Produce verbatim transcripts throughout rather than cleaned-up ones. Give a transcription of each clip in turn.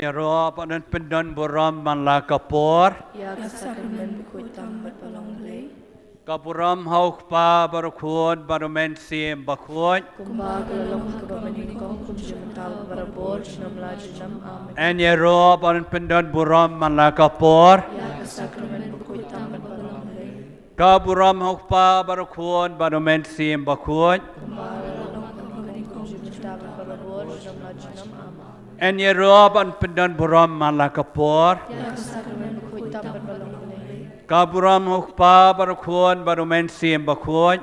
Ïaroh ban pyndon burom man la ka por. Ïa ka sakramen bakhuid tam bad ba long Blei. Ka burom ha u Kpa bad u Khun bad u Mynsiem Bakhuid. Kumba ka la long ha kaba mynnyngkong, kumjuh mynta, barabor, junom la junom. Amen. Yn ïaroh ban pyndon burom man la ka por. Ïa ka sakramen bakhuid tam bad ba long Blei. Ka burom ha u Kpa bad u Khun bad u Mynsiem Bakhuid. Yn ïaroh ban pyndon burom man la ka por. Ka burom ha u Kpa bad u Khun bad u Mynsiem Bakhuid.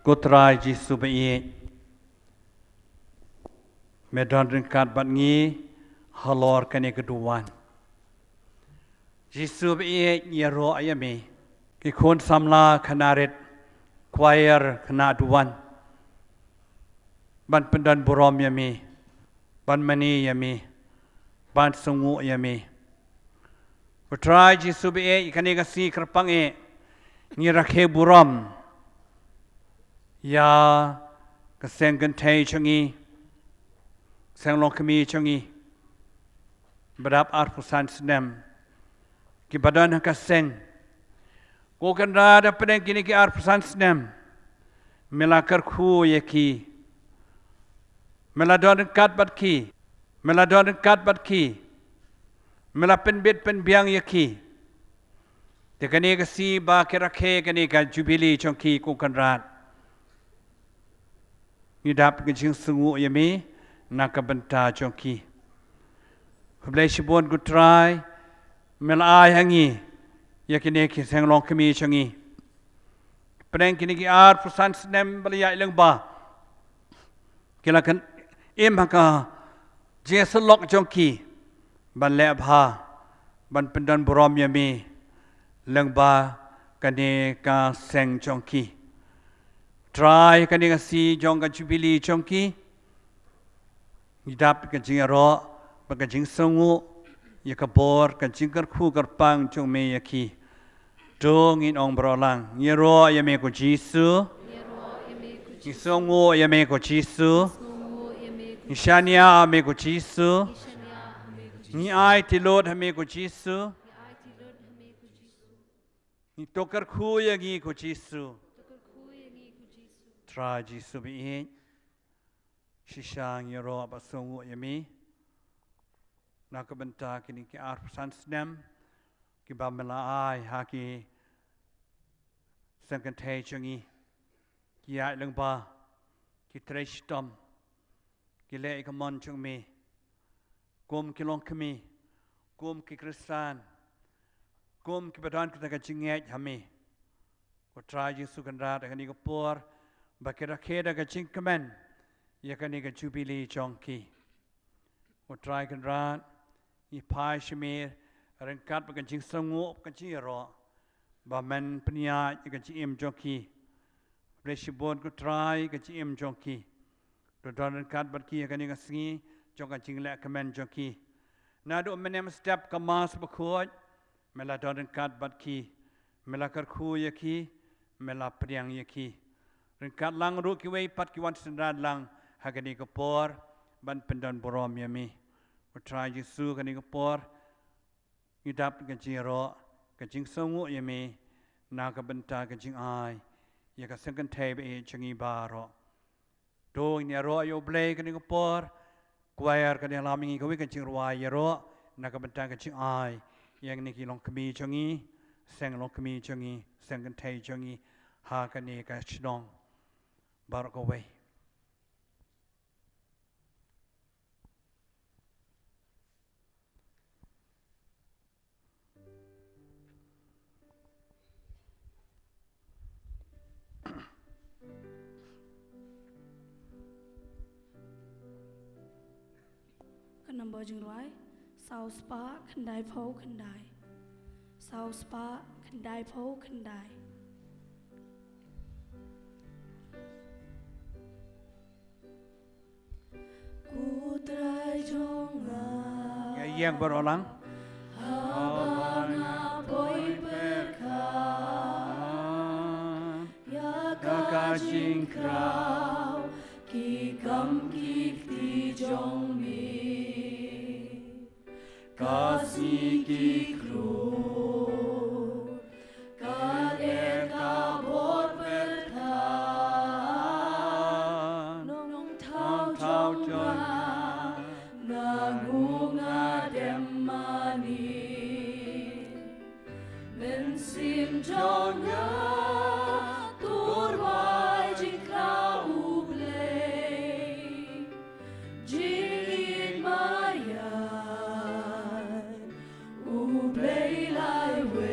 Ko Trai Jisu ba ïeit, me don ryngkat bad ngi halor kane ka duwan. Jisu ba ïeit, ngi ïaroh ïa me. Ki khun samla khynnah rit, choir, khynnah duwan, ban pyndon burom ïa me, ban mane ïa me, ban sngewnguh ïa me. Ko Trai Jisu ba ïeit, kane ka sngi kyrpang eh, ngi rakhe burom ïa ka seng kynthei jong ngi, seng longkmie jong ngi, ba dap arphew san snem, kiba don ha ka seng. Ko Kynrad, hapdeng kine ki arphew san snem, me la kyrkhu ïa ki, me la don ryngkat bad ki, me la don ryngkat bad ki, me la pynbit pynbiang ïa ki. Te kane ka sngi ba ki rakhe kane ka jubili jong ki, ko Kynrad, ngi dap ka jingsngewnguh ïa me na ka bynta jong ki. Khublei shibun, ko Trai, me la ai ha ngi ïa kine ki seng longkmie jong ngi. Hapdeng kine ki arphew san snem ba la ïaid lyngba, ki la kyn-, im ha ka jingïasyllok jong ki ban leh bha, ban pyndon burom ïa me lyngba kane ka seng jong ki. Trai, kane ka sngi jong ka jubili jong ki, ngi dap ka jingïaroh bad ka jingsngewnguh ïa ka bor, ka jingkyrkhu kyrpang jong me ïa ki. To ngin ong baroh lang: Ngi ïaroh ïa me, ko Jisu. Ngi sngewnguh ïa me, ko Jisu. Ngi shaniah ha me, ko Jisu. Ngi aiti lut ha me, ko Jisu. Ngi to kyrkhu ïa ngi, ko Jisu. Trai Jisu ba ïeit, shisha ngi ïaroh bad sngewnguh ïa me na ka bynta kine ki arphew san snem kiba me la ai ha ki seng kynthei jong ngi. Ki ïaid lyngba, ki trei shitom, ki leh ïa ka mon jong me kum ki longkmie, kum ki Khristan, kum kiba don kata ka jingngeit ha me. Ko Trai Jisu Kynrad, ha kane ka por ba ki rakhe da ka jingkmen ïa kane ka jubili jong ki, ko Trai Kynrad, ngi phai sha me ryngkat bad ka jingsngewnguh, ka jingïaroh, ba men pynïaid ïa ka jingim jong ki. Khublei shibun, ko Trai, ka jingim jong ki. To don ryngkat bad ki ha kane ka sngi jong ka jingleh kmen jong ki. Naduh mynne mynstep ka Mass Bakhuid, me la don ryngkat bad ki, me la kyrkhu ïa ki, me la pdiang ïa ki. Ryngkat lang ruh kiwei pat ki wan synran lang ha kane ka por ban pyndon burom ïa me. Ko Trai Jisu, kane ka por ngi dap ka jingïaroh, ka jingsngewnguh ïa me na ka bynta ka jingai ïa ka seng kynthei ba ïeit jong ngi baroh. To ngin ïaroh ïa U Blei kane ka por. Choir, kan ïalam ïa ngi kawei ka jingrwai ïaroh na ka bynta ka jingai ïa kine ki longkmie jong ngi, seng longkmie jong ngi, seng kynthei jong ngi ha kane ka shnong baroh kawei. Ka number jingrwai: saw spah khyndaiphew khyndai. Saw spah khyndaiphew khyndai. Ko Trai jong nga. Ïa ïeng baroh lang. Haba nga poi pyrkhat ïa ka jingkraw Ki kam ki kti jong me, ka sngi ki khlur, ka lyer ka bor pyrthat. Nongthaw jong nga, nga nguh nga dem mane. Mynsiem jong nga, to rwai jingkhraw U Blei. Jingïeit maian U Blei laiwei.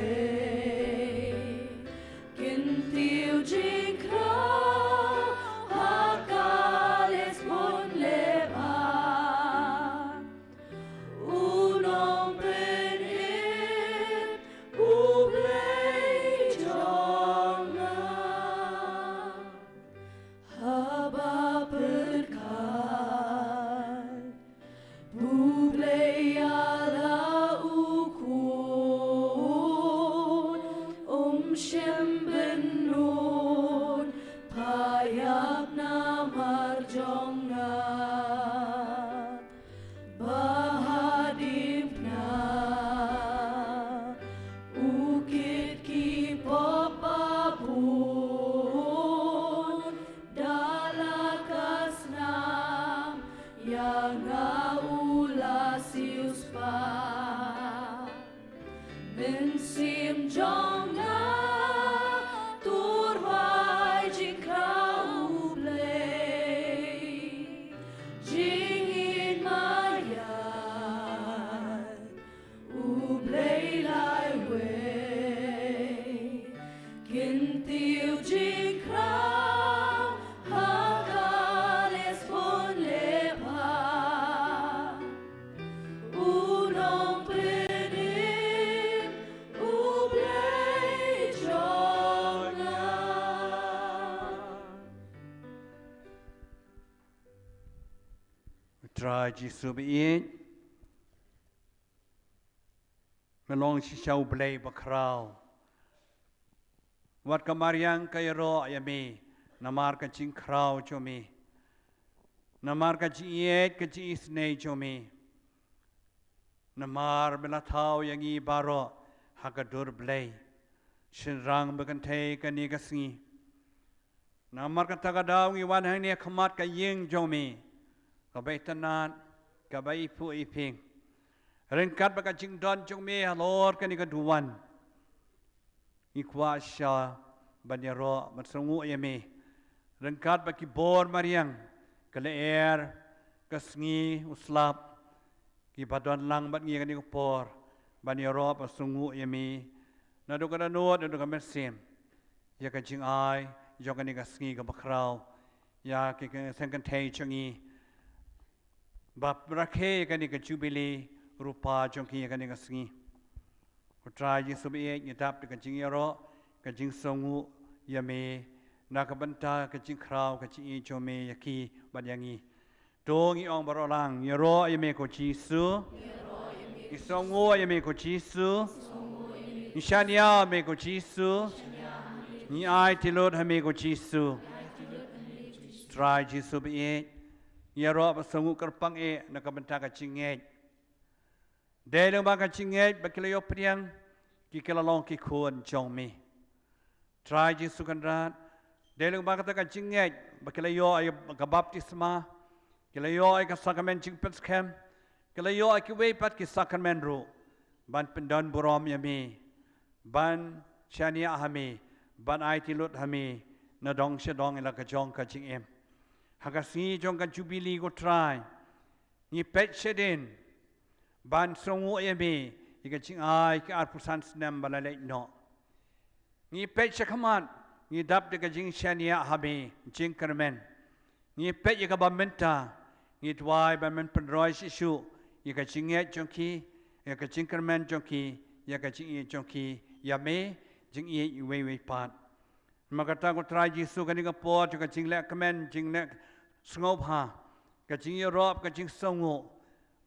Kyntiew jingkhraw ha ka lespun lepha. U Nongpynim, U Blei jong nga. Haba pyrkhat, U Blei ïa la u khun, um shym bynnud, pha ïap namar jong nga. Ba hadien pynah, u kit ki pop ba bun, da la ka snam, ïa nga u la siewspah. Mynsiem jong nga, to rwai jingkhraw U Blei. Jingïeit maian U Blei laiwei. Kyntiew jingkhraw ha ka lespun lepha. U Nongpynim, U Blei jong nga. Trai Jisu baieit, me long shisha U Blei bakhraw. Wat ka mariang ka ïaroh ïa me namar ka jingkhraw jong me, namar ka jingïeit ka jingisynei jong me. Namar me la thaw ïa ngi baroh ha ka dur Blei. Shynrang ba kynthei kane ka sngi. Namar kata ka daw ngi wan hangne ha khmat ka ïing jong me, kaba itynnad, kaba iphuh iphieng. Ryngkat bad ka jingdon jong me halor kane ka duwan, ngi kwah shisha ban ïaroh ban sngewnguh ïa me. Ryngkat bad ki bor mariang, ka lyer, ka sngi, u slap, kiba don lang bad ngi ha kane ka por ban ïaroh ban sngewnguh ïa me. Naduh ka dohnud, naduh ka mynsiem, ïa ka jingai jong kane ka sngi kaba khraw, ïa ki seng kynthei jong ngi ba rakhe ïa kane ka jubili rupa jong ki ïa kane ka sngi. Ko Trai Jisu baieit, ngi dap da ka jingïaroh, ka jingsngewnguh ïa me na ka bynta ka jingkhraw ka jingïeit jong me ïa ki bad ïa ngi. To ngi ong baroh lang, ïaroh ïa me ko Jisu. Ngi sngewnguh ïa me ko Jisu. Ngi shaniah ïa me ko Jisu. Ngi aiti lut ha me ko Jisu. Trai Jisu baieit, ngi ïaroh ba sngewnguh kyrpang eh na ka bynta ka jingngeit. Dei lyngba ka jingngeit ba ki la ïoh pdiang, ki ki la long ki khun jong me. Trai Jisu Kynrad, dei lyngba kata ka jingngeit ba ki la ïoh ïa ka baptisma, ki la ïoh ïa ka sakramen jingpynskhem, ki la ïoh ïa kiwei pat ki sakramen ruh, ban pyndon burom ïa me, ban shaniah ha me, ban aiti lut ha me, na dong sha dong ïa la ka jong ka jingim. Ha ka sngi jong ka jubili ko Trai, ngi peit shadien ban sngewnguh ïa me ïa ka jingai ka arphew san snem ba la leit noh. Ngi peit shakhmat, ngi dap da ka jingshaniah ha me jingkyrmen. Ngi peit ïa kaba mynta, ngi duwai ban men pynroi shisha ïa ka jingngeit jong ki, ïa ka jingkyrmen jong ki, ïa ka jingïeit jong ki ïa me, jingïeit iwei iwei pat. Namar kata ko Trai Jisu, kane ka por jong ka jingleh kmen, jingleh sngewbha, ka jingïarap, ka jingsngewnguh,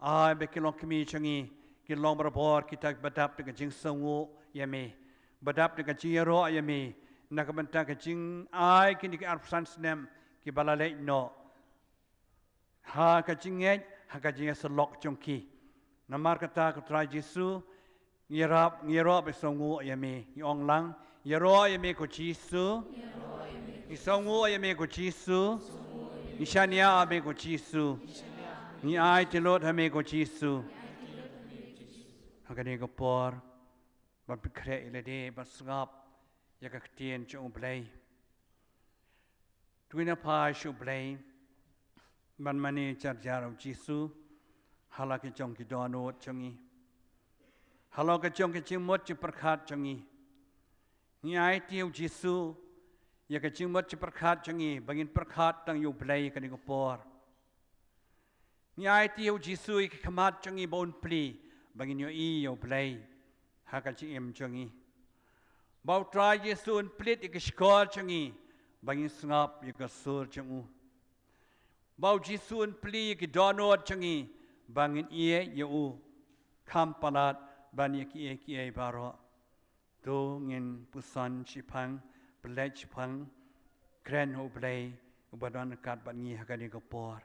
ai ba ki longkmie jong ngi kin long barabor kita ba dap da ka jingsngewnguh ïa me, ba dap da ka jingïarap ïa me na ka bynta ka jingai kine ki arphew san snem kiba la leit noh. ha ka jingngeit, ha ka jingïasyllok jong ki. Namar kata ko Trai Jisu, ngi ïarap, ngi ïaroh ba sngewnguh ïa me. Ngi ong lang, ïaroh ïa me ko Jisu. Ngi sngewnguh ïa me ko Jisu. Ngi shaniah ha me ko Jisu. Ngi aiti lut ha me ko Jisu. Ha kane ka por, ban pynkhreh ïa lade, ban sngap ïa ka ktien jong U Blei. To ngin ïa phai sha U Blei ban mane jar jar, U Jisu, ha la ka jong ki dohnud jong ngi, ha la ka jong ki jingmut jingpyrkhat jong ngi. Ngi aiti, U Jisu, ïa ka jingmut jingpyrkhat jong ngi, ba ngin pyrkhat tang ïa U Blei ha kane ka por. Ngi aiti, U Jisu, ïa ki khmat jong ngi ba un plie, ba ngin ïohi ïa U Blei ha ka jingim jong ngi. Ba U Trai Jisu un plie ïa ki shkor jong ngi, ba ngin sngap ïa ka sur jong u. Ba U Jisu un plie ïa ki dohnud jong ngi, ba ngin ïeit ïa u, kham palat ban ïa kiei kiei baroh. To ngin puson shiphang, pynleit shiphang, kren ha U Blei uba don ryngkat bad ngi ha kane ka por.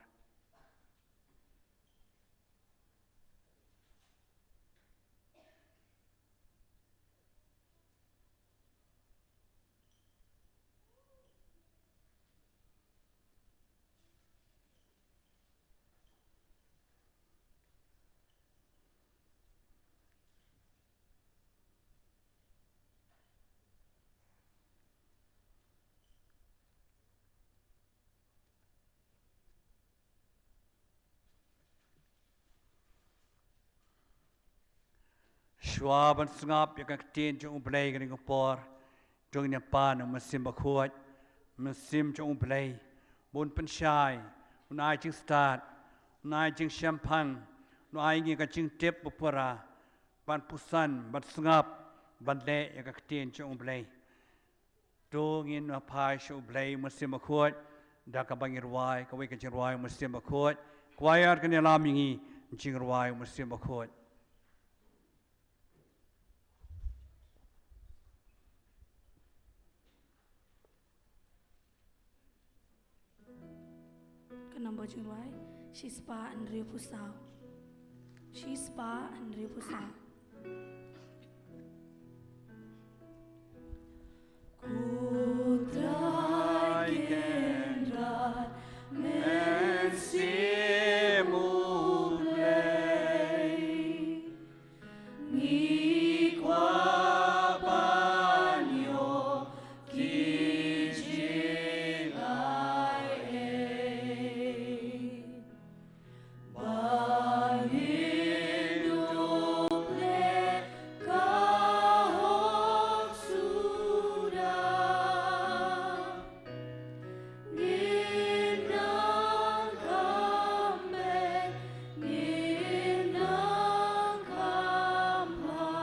Shuwa ban sngap ïa ka ktien jong U Blei ha kane ka por, to ngin ïa pan ha u Mynsiem Bakhuid, Mynsiem jong U Blei, ba un pynshai, un ai jingstad, un ai jingshemphang, un ai ngi ka jingtip ba pura, ban puson, ban sngap, ban leh ïa ka ktien jong U Blei. To ngin ïa phai sha U Blei u Mynsiem Bakhuid, da kaba ngin rwai kawei ka jingrwai u Mynsiem Bakhuid. Choir, kan ïalam ïa ngi jingrwai u Mynsiem Bakhuid. Ka nombor jingrwai, shispah hynriewphew saw. Shispah hynriewphew saw. Ko Trai Kynrad Mynsiem U Blei, ngi kwah ban ïoh ki jingai ei. Ba ngin dup leh ka hok suda, ngin nang kham beit, ngin nang kham bha.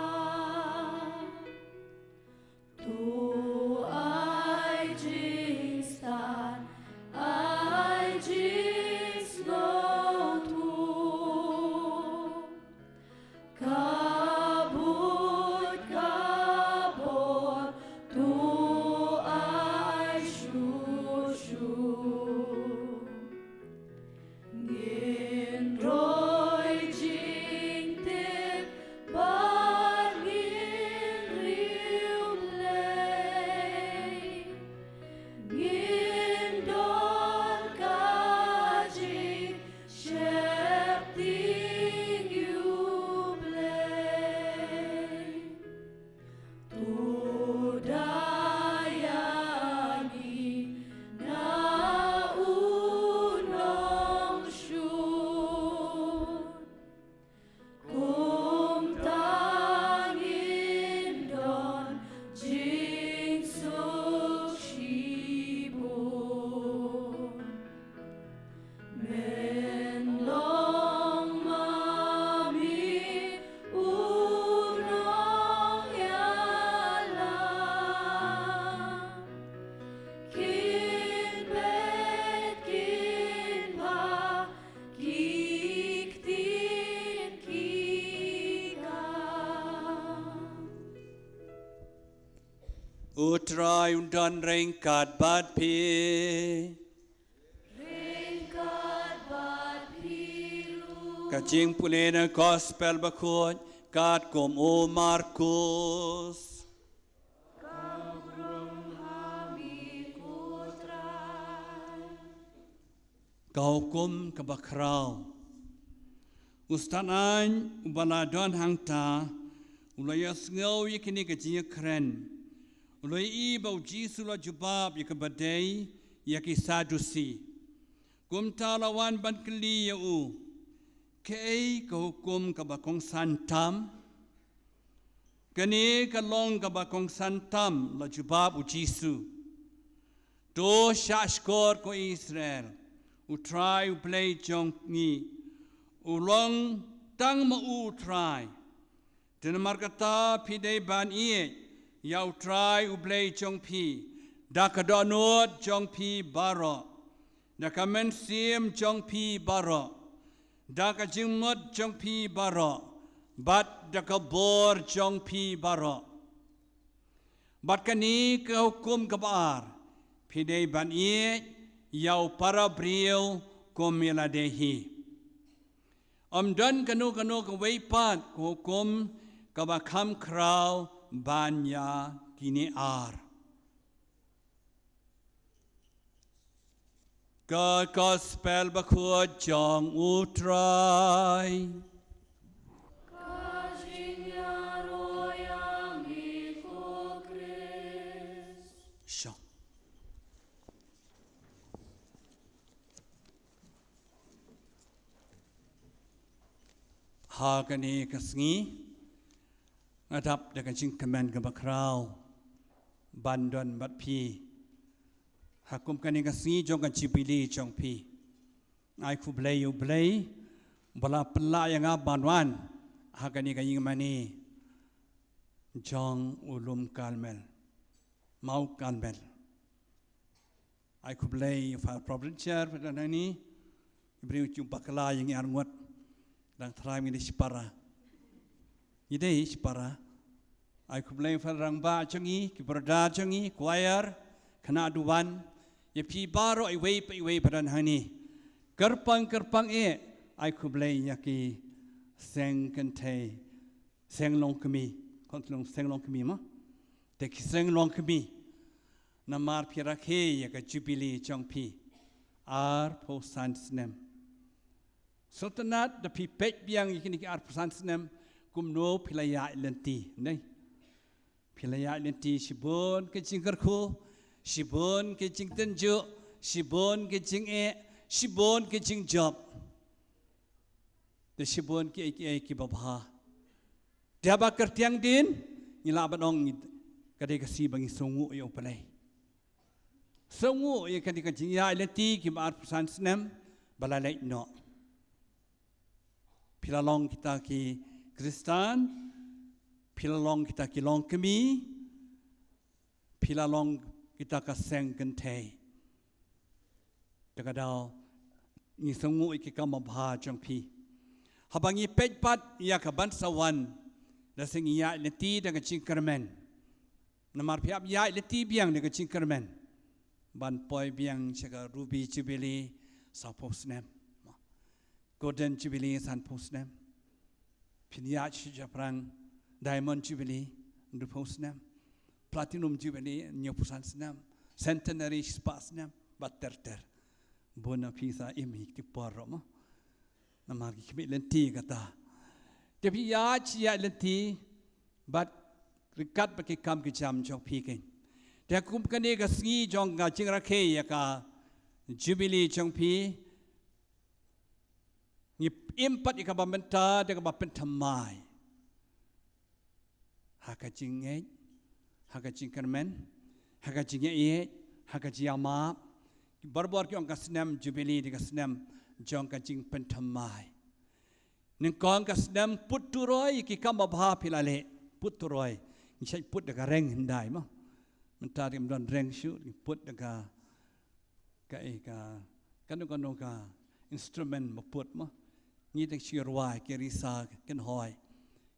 To ai jingstad, ai jingsngewthuh. Ka buit ka bor, to ai shuh shuh. Ngin roi jingtip bad ngin riewblei. Ngin don ka jingsheptieng ïa U Blei. To da ïa ngi na u nongshun. Kumta ngin don jingsuk shibun. Men long ma me u nongïalam. Kin beit kin bha ki ktien ki kam. U Trai un don ryngkat bad phi. Ryngkat bad Ka jingpule na Gospel Bakhuid katkum u Markus. Ka hukum kaba khraw. U Stad Aiñ uba la don hangta u la ïohsngew ïa kine ka jingïakren. U la ïohi ba u Jisu u la jubab ïa kaba dei ïa ki Sadusi. Kumta u la wan ban kylli ïa u, "Kaei ka hukum kaba kongsan tam?" "Kane ka long kaba kongsan tam," la jubab u Jisu. "To shahshkor ko Israel, u Trai u Blei jong ngi u long tang ma u Trai. Te namar kata phi dei ban ïeit ïa u Trai u Blei jong phi da ka dohnud jong phi baroh, da ka mynsiem jong phi baroh, da ka jingmut jong phi baroh, bad da ka bor jong phi baroh. Bad kane ka hukum kaba ar, phi dei ban ïeit ïa u para briew kum ïa lade hi. Ym don kano kano kawei pat ka hukum kaba kham khraw ban ïa kine ar." Ka Gospel Bakhuid jong u Trai. Ka jingïaroh ïa ngi ko Khrist. Shong. Ha kane ka sngi nga dap da ka jingkmen kaba khraw ban don bad phi ha kum kane ka sngi jong ka Jubili jong phi. Ai khublei ïa u Blei ba la pynlah ïa nga ban wan ha kane ka ïingmane jong u lum Karmel, Mount Carmel. Ai khublei ïa u Father Providencer, Father Nani, i briew jong bakla ïa ngi arngut, dang trai ngi dei shipara. Ngi dei shipara. Ai khublei ïa u Father rangbah jong ngi, ki brother jong ngi, choir, khynnah duwan, ïa phi baroh iwei pa iwei ba don hangne. Kyrpang kyrpang eh, ai khublei ïa ki seng kynthei, seng longkmie, khon seng longkmie ma. Te ki seng longkmie, namar phi rakhe ïa ka Jubili jong phi arphew san snem. Sngewtynnat da phi peit biang ïa kine ki arphew san snem kumno phi la ïaid lynti, ne? Phi la ïaid lynti shibun ki jingkyrkhu, shibun ki jingtynjuh, shibun ki jingeh, shibun ki jingjop. Te shibun kiei kiei kiba bha. Te haba kyrtiang dien, ngi lah ban ong ngi, ka dei ka sngi ba ngi sngewnguh ïa u Blei. Sngewnguh ïa kane ka jingïaid lynti kiba arphew san snem ba la leit noh. Phi la long kita ki Khristan, phi la long kita ki longkmie, phi la long kita ka seng kynthei. Te ka daw ngi sngewnguh ïa ki kam babha jong phi. Haba ngi peit pat ïa ka ban sa wan, da seng ïaid lynti da ka jingkyrmen. Namar phi hap ïaid lynti biang da ka jingkyrmen ban poi biang sha ka Ruby Jubilee sawphew snem, Golden Jubilee sanphew snem. Phin ïaid sha shaphrang Diamond Jubilee hynriewphew snem, Platinum Jubilee hynñiewphew san snem, Centenary shispah snem, bad ter ter. Bun na phi sa im hi ki por ruh mo. Namar ki khmih lynti kata. Te phi ïaid shi ïaid lynti bad ryngkat bad ki kam ki jam jong phi kein. Te kum kane ka sngi jong ka jingrakhe ïa ka Jubilee jong phi, ngi im pat ïa kaba mynta da kaba pynthymmai. Ha ka jingngeit, ha ka jingkyrmen, ha ka jingïaieit, ha ka jingïamap. Barabor ki ong ka snem Jubilee dei ka snem jong ka jingpynthymmai. Nyngkong ka snem put turoi ïa ki kam babha phi la leh, put turoi. Ngi shait put da ka reng hyndai mo. Mynta ym don reng shuh, ngi put da ka, ka, eh, ka, kano kano ka instrument ba put mo. Ngi tang shu rwai, ki risa, kynhoi.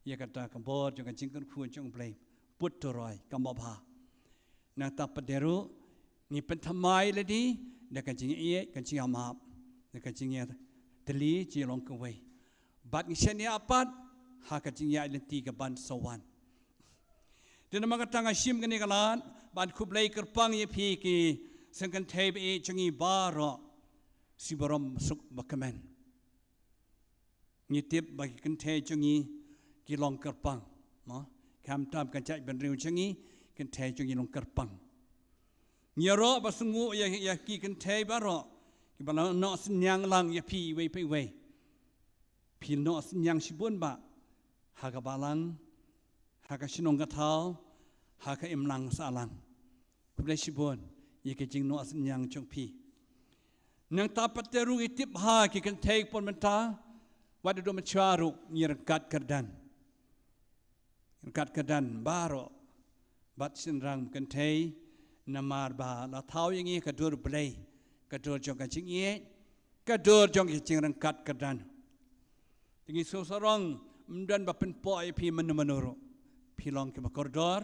Ïa kata ka bor jong ka jingkyrkhu jong U Blei, put turoi kam babha. Nangta pat de ruh ngi pynthymmai lade da ka jingïaieit, ka jingïamap, da ka jingïatylli, jinglong kawei. Bad ngi shaniah pat ha ka jingïaid lynti ka ban sa wan. Te namar kata nga shim kane ka lad ban khublei kyrpang ïa phi ki seng kynthei ba ïeit jong ngi baroh. Shi burom suk ba kmen. Ngi tip ba ki kynthei jong ngi ki long kyrpang, mo? Khamtam ka jaitbynriew jong ngi, kynthei jong ngi long kyrpang. Ngi ïaroh ba sngewnguh ïa, ïa ki kynthei baroh kiba la noh synñiang lang ïa phi iwei pa iwei. Phi noh synñiang shibun bah ha ka balang, ha ka shnong ka thaw, ha ka imlang sahlang. Khublei shibun ïa ka jingnoh synñiang jong phi. Nangta pat te ruh ngi tip ha ki kynthei por mynta, wat da dum shuwa ruh ngi ryngkat kyrdan. Ryngkat kyrdan baroh bad shynrang kynthei, namar ba la thaw ïa ngi ka dur Blei, ka dur jong ka jingïeit, ka dur jong ka jingryngkat kyrdan. Te ngi sngewsarong, ym don ba pynpoh ïa phi mano mano ruh. Phi long kiba kordor,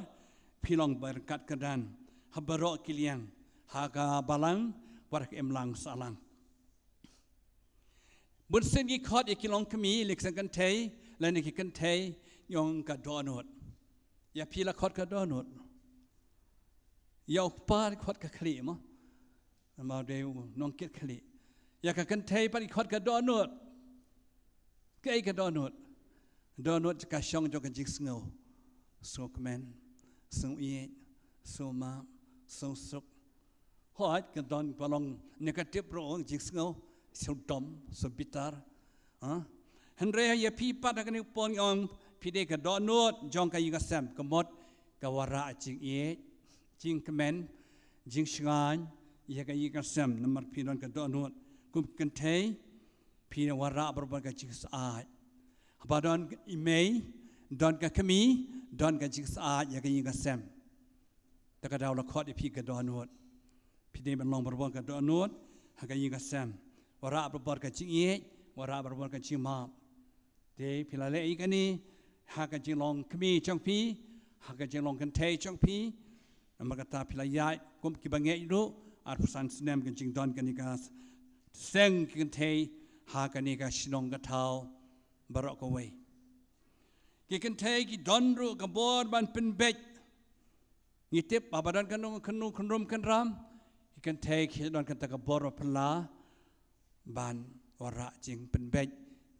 phi long ba ryngkat kyrdan ha baroh ki liang, ha ka balang bad ka imlang sahlang. Bun sien ngi khot ïa ki longkmie, lane ki seng kynthei, lane ki kynthei, ngi ong ka dohnud. Ïa phi la khot ka dohnud? Ïa u kpa khot ka khlieh, mo? Namar dei u nongkit khlieh. Ïa ka kynthei pat ngi khot ka dohnud. Kaei ka dohnud? Dohnud ka shong jong ka jingsngew. Sngewkmen, sngewïeit, sngewmap, sngewsuk. Hooid, ka don ba long negative ruh, jingsngew, sngewdom, sngewbitar. Ha? Hynrei ïa phi pat ha kane ka por ngi ong phi dei ka dohnud jong ka ïing ka sem, ka mut ka wanrah jingïeit, jingkmen, jingshngaiñ ïa ka ïing ka sem, namar phi don ka dohnud. Kum kynthei, phi wanrah barabor ka jingsyaid. Haba don i mei, don ka kmie, don ka jingsyaid ïa ka ïing ka sem. Te ka daw la khot ïa phi ka dohnud. Phi dei ban long barabor ka dohnud ha ka ïing ka sem. Wanrah barabor ka jingïeit, wanrah barabor ka jingmap. Te phi la leh ïa kane ha ka jinglong kmie jong phi, ha ka jinglong kynthei jong phi. Namar kata phi la ïaid kum kiba ngeit ruh, arphew san snem ka jingdon kane ka seng kynthei ha kane ka shnong ka thaw baroh kawei. Ki kynthei ki don ruh ka bor ban pynbeit. Ngi tip haba don kano kano kynrum kynram, ki kynthei ki don kata ka bor ba phylla ban wanrah jingpynbeit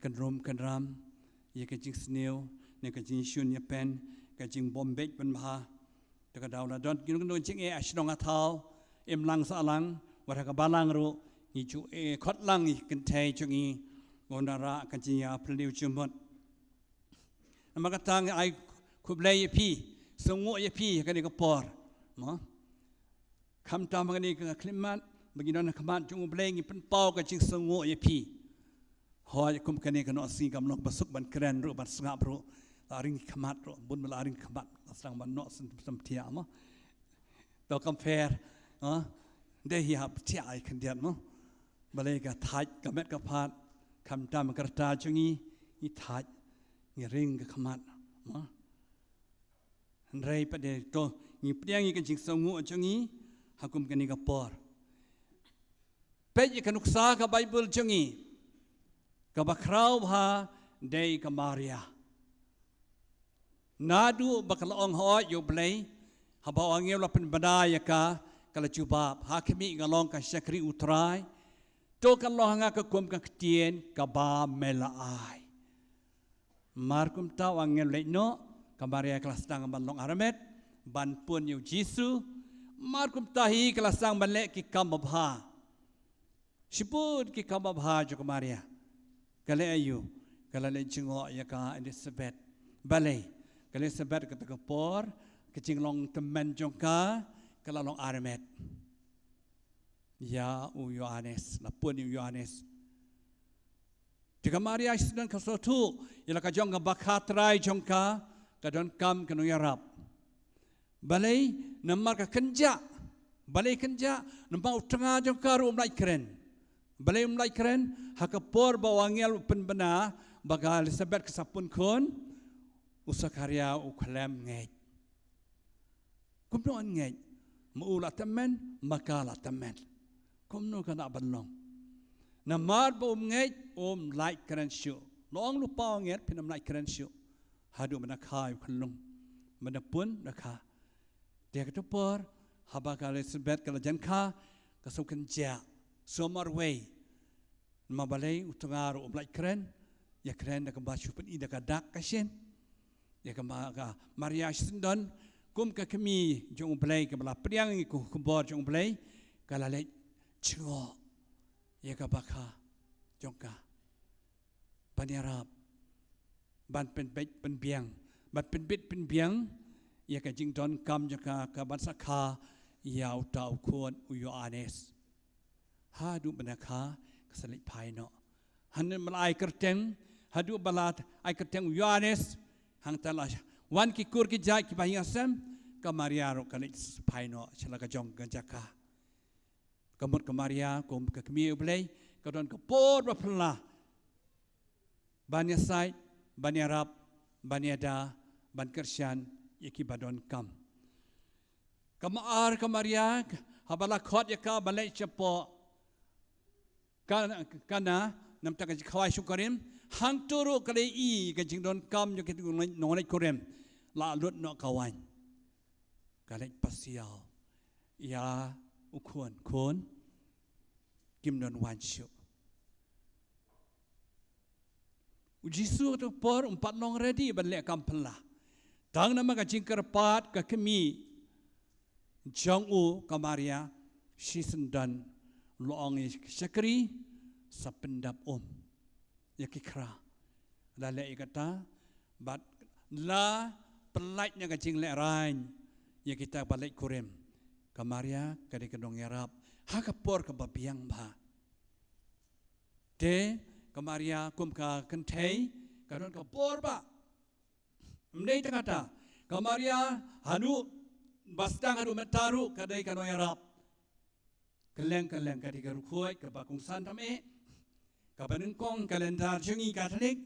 kynrum kynram ïa ka jingsniew, ne ka jingshun ïapen, ka jingbym beit pynbha. Te ka daw la don kino kino jingeh ha shnong ha thaw, imlang sahlang, wat ha ka balang ruh, ngi ju eh khot lang ïa ki kynthei jong ngi, wanrah ka jingïaphylliew jingmut. Namar kata nga ai khublei ïa phi, sngewnguh ïa phi ha kane ka por. Mo? Khamtam ha kane ka khlieh mat, ba ngi don ha khmat jong U Blei ngi pynpaw ka jingsngewnguh ïa phi. Hooid, kum kane ka noh sngi kam long ba suk ban kren ruh, ban sngap ruh. La ring khmat ruh, bun ba la ring khmat, la sdang ban noh sngewthiah, mo. To compare, ha? Dei hi hap thiah ai khyndiat, mo. Balei ka thait ka met ka phad, khamtam ka rta jong ngi, ngi thait, ngi ring ka khmat, mo. Hynrei pat de to, ngi pdiang ïa ka jingsngewnguh jong ngi ha kum kane ka por. Peit ïa ka nuksa ka Baibl jong ngi. Kaba khraw bha dei ka Maria. Naduh ba ka la ong hooid ïa U Blei, haba u angel u la pynbna ïa ka, ka la jubab, ha khmih nga long ka shakri U Trai. To kan long ha nga ka kum ka ktien kaba me la ai. Mar kumta u angel u leit noh, ka Maria ka la sdang ban long armet, ban pun ïa U Jisu. Mar kumta hi ka la sdang ban leh ki kam babha. Shibun ki kam babha jong ka Maria. Ka leh aïu, ka la leit jngoh ïa ka Elisabet. Balei, ka Elisabet kata ka por, ka jinglong tymmen jong ka, ka la long armet ïa u Ïoannis, la pun ïa u Ïoannis. Te ka Maria shu don ka sngewthuh ïa la ka jong ka bakha Trai jong ka, ka donkam ka nongïarap. Balei, namar ka kynjah. Balei kynjah, namar u tnga jong ka ruh um lait kren. Balei um lait kren, ha ka por ba u angel u pynbna ba ka Elisabet ka sa pun khun, u Sakharia u khlem ngeit. Kumno un ngeit? Ma u la tymmen, ma ka la tymmen. Kumno ka lah ban long? Namar ba um ngeit, um lait kren shuh. Long lu paw nget phin ym lah kren shuh. Haduh mynta kha ïa u khyllung. Mynta pun da kha. Te ha kato por, haba ka Elizabeth ka la jan kha, ka sngewkynjah. Sngewmarwei. Namar balei u tnga ruh um lah kren. Ïa kren da kaba shu pyni da ka dak ka shin. Ïa kaba ka Maria shisyndon. Kum ka kmie jong U Blei kaba la pdiang ïa ka khubor jong U Blei. Ka la leit jngoh. Ïa kaba kha jong ka. Ban ïarap. Ban pynbeit pynbiang. Ban pynbeit pynbiang. Ïa ka jingdonkam jong ka, ka ban sa kha ïa uta u khun u Ïoannis. Haduh mynta kha ka sa leit phai noh. Hynrei ba la ai kyrteng, haduh ba la ai kyrteng u Ïoannis, hangta la wan ki kur ki jait kiba ïasem, ka Maria ruh ka leit phai noh sha la ka jong ka jaka. Ka mut ka Maria kum ka kmie U Blei, ka don ka por ba phylla. Ban ïasaid, ban ïarap, ban ïada, ban kyrshan ïa kiba donkam. Ka ma-ar ka Maria, haba la khot ïa ka ba leit shapoh Ka-, Kana, namar ka jingkhawai shongkurim, hangto ruh ka la ïohi ka jingdonkam jong ki nongleit kurim. La lut noh ka waiñ. Ka leit pasiaw ïa u khun, khun, kim don waiñ shuh. U Jisu ha kato por um pat long ready ban leh kam phylla. Tang namar ka jingkyrpad ka kmie jong u ka Maria, shisyndon, la ong ïa ki shakri, sa pyndap um ïa ki khra. La leh ïa kata, bad la pyllait na ka jinglehrain ïa kita ba leit kurim. Ka Maria ka dei ka nongïarap ha ka por kaba biang bha. Te ka Maria kum ka kynthei ka don ka bor ba. Ym dei tang kata, ka Maria haduh ba sdang haduh mynta ruh ka dei ka nongïarap. Kylleng kylleng ka dei ka riewkhuid kaba kongsan tam eh, kaba nyngkong kalendar jong ngi Katholik.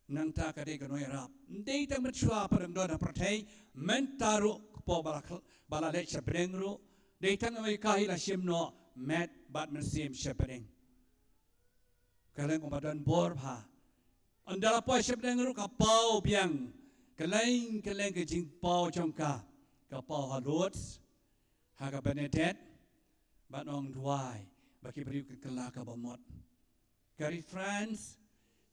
Nangta ka dei ka nongïarap. Ym dei tang mynshuwa ba dang don ha pyrthei, mynta ruh kpoh ba la khl-, ba la leit sha bneng ruh. Dei tang ïa ka hi la shim noh met bad mynsiem sha bneng. Ka long kumba don bor bha. Ynda la poi sha bneng ruh ka paw biang. Kylleng kylleng ka jingpaw jong ka. Ka paw ha Lourdes, ha ka Bernadette, ban ong duwai ba ki briew kin kylla ka bamut. Ka ri France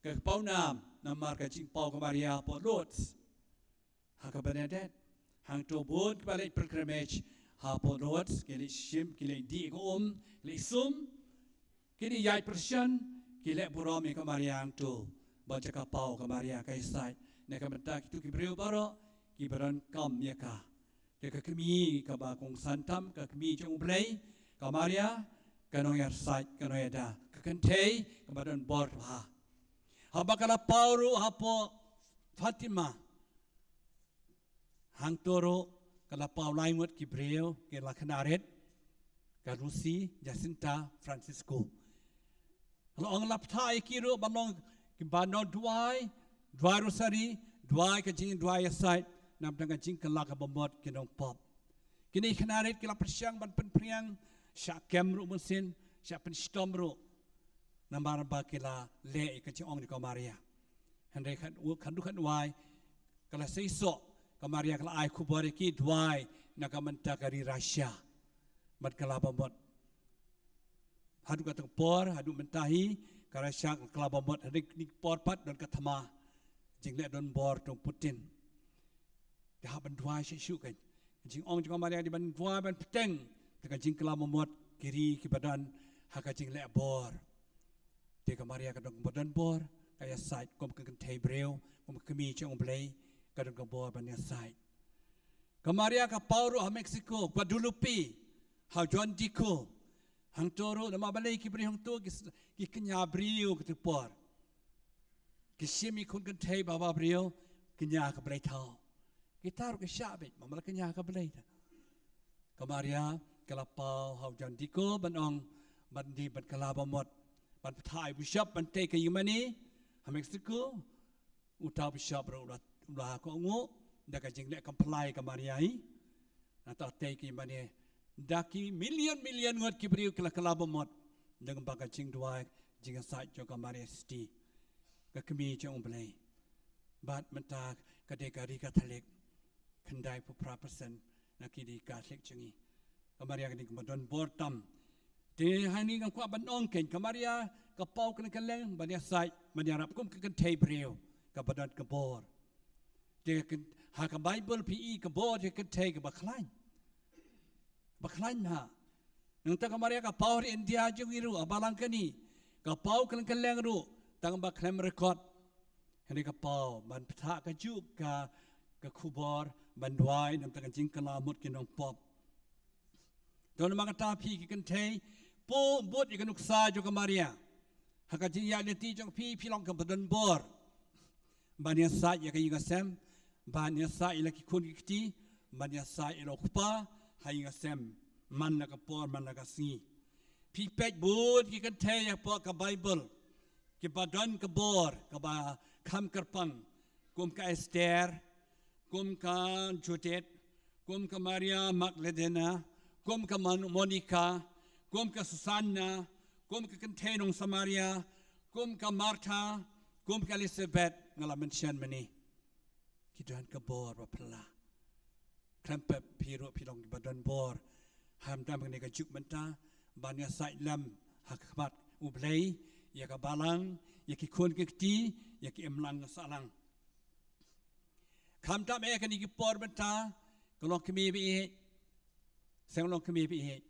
ka paw nam namar ka jingpaw ka Maria hapoh Lourdes. Ha ka Bernadette, hangto bun kiba leit pilgrimage hapoh Lourdes, ki leit shim, ki leit dih ka um, ki leit sum, ki leit ïaid pyrshah, ki leit burom ïa ka Maria hangto. Bad ïa ka paw ka Maria ka ïasaid na ka bynta kito ki briew baroh kiba donkam ïa ka. Te ka kmie kaba kongsan tam, ka kmie jong U Blei, ka Maria, ka nongïasaid, ka nongïada, ka kynthei kaba don bor bha. Haba ka la paw ruh hapoh Fatima, hangto ruh ka la paw lai ngut ki briew, ki la khynnah rit, ka Lucy, Jacinta, Francisco. La ong la pynthah ïa ki ruh ban long kiba nongduwai, duwai rosari, duwai ka jingduwai ïasaid, namar ka jingkylla ka bamut ki nongpop. Kine ki khynnah rit ki la pyrshang ban pynphriang, shah kem ruh mynsiem, shah pynshitom ruh. Namar ba ki la leh ïa ka jingong jong ka Maria. Hynrei khat u-, khatduh khatwai, ka la seisoh, ka Maria ka la ai khubor ïa ki duwai na ka bynta ka ri Russia. Bad kylla bamut. Haduh katta ka por, haduh mynta hi, ka Russia ka kylla bamut, hynrei kine ki por pat don ka thma jingleh donbor jong u Putin. Te hap ban duwai shuh shuh kan. Ka jingong jong ka Maria ka dei ban duwai ban bteng, te ka jingkylla bamut ki ri kiba don ha ka jingleh bor. Te ka Maria ka don kaba don bor, ka ïasaid kum ka kynthei briew, kum ka kmie jong U Blei, ka don ka bor ban ïasaid. Ka Maria ka paw ruh ha Mexico, Guadalupe, ha Juan Diego. Hangto ruh namar balei ki briew hangto ki s-, ki kñia briew kato ka por. Ki shim ïa ki khun kynthei ba ba briew, kñia ka blei thaw. Kita ruh ki shah beit, namar la kñia ka blei ta. Ka Maria ka la paw ha Juan Diego ban ong, ban dei ban kylla bamut, ban pynthah ïa u bishop ban tei ka ïingmane ha Mexico. Uta u bishop ruh u la, u la kohnguh da ka jingleh kam phylla ïa ka Maria hi. Nangta tei ka ïingmane da ki million million ngut ki briew ki la kylla bamut, da kaba ka jingduwai jingïasaid jong ka Maria Theisotti. ka kmie jong U Blei. Bad mynta ka dei ka ri Katholik, khyndai phew phra percent na ki dei Katholik jong ngi. Ka Maria ka dei kaba don bor tam. Te hangne nga kwah ban ong kein, ka Maria ka paw kylleng kylleng ban ïasaid ban ïarap kum ka kynthei briew kaba don ka bor. Te ha ka Baibl phi i ka bor jong ka kynthei kaba khlaiñ. Ba khlaiñ bha. Nangta ka Maria ka paw ha India jong ngi ruh, ha balang kane. Ka paw kylleng kylleng ruh, tang ba khlem record. Hynrei ka paw ban pynthah kajuh ka, ka khubor, ban duwai namar ka jingkylla mut ki nongpop. Don ma kata phi ki kynthei, pynbud ïa ka nuksa jong ka Maria. Ha ka jingïaid lynti jong phi, phi long kaba don bor. Ban ïasaid ïa ka ïing ka sem, ban ïasaid ïa la ki khun ki kti, ban ïasaid ïa la u kpa ha ïing ka sem, man la ka por, man la ka sngi. Phi peit bun ki kynthei hapoh ka Baibl kiba don ka bor kaba kham kyrpang, kum ka Esther, kum ka Judith, kum ka Maria Magdalena, kum ka Man-, Monica, kum ka Susanna, kum ka kynthei nong Samaria, kum ka Martha, kum ka Elizabeth, nga la mention mynne. Ki don ka bor ba phylla. Khlem pep phi ruh phi long kiba don bor. Khamtam kane ka juk mynta ban ïasaid lem ha khmat U Blei ïa ka balang, ïa ki khun ki kti, ïa ki imlang sahlang. Khamtam eh kane ki por mynta ka long kmie ba ïeit. Seng long kmie ba ïeit.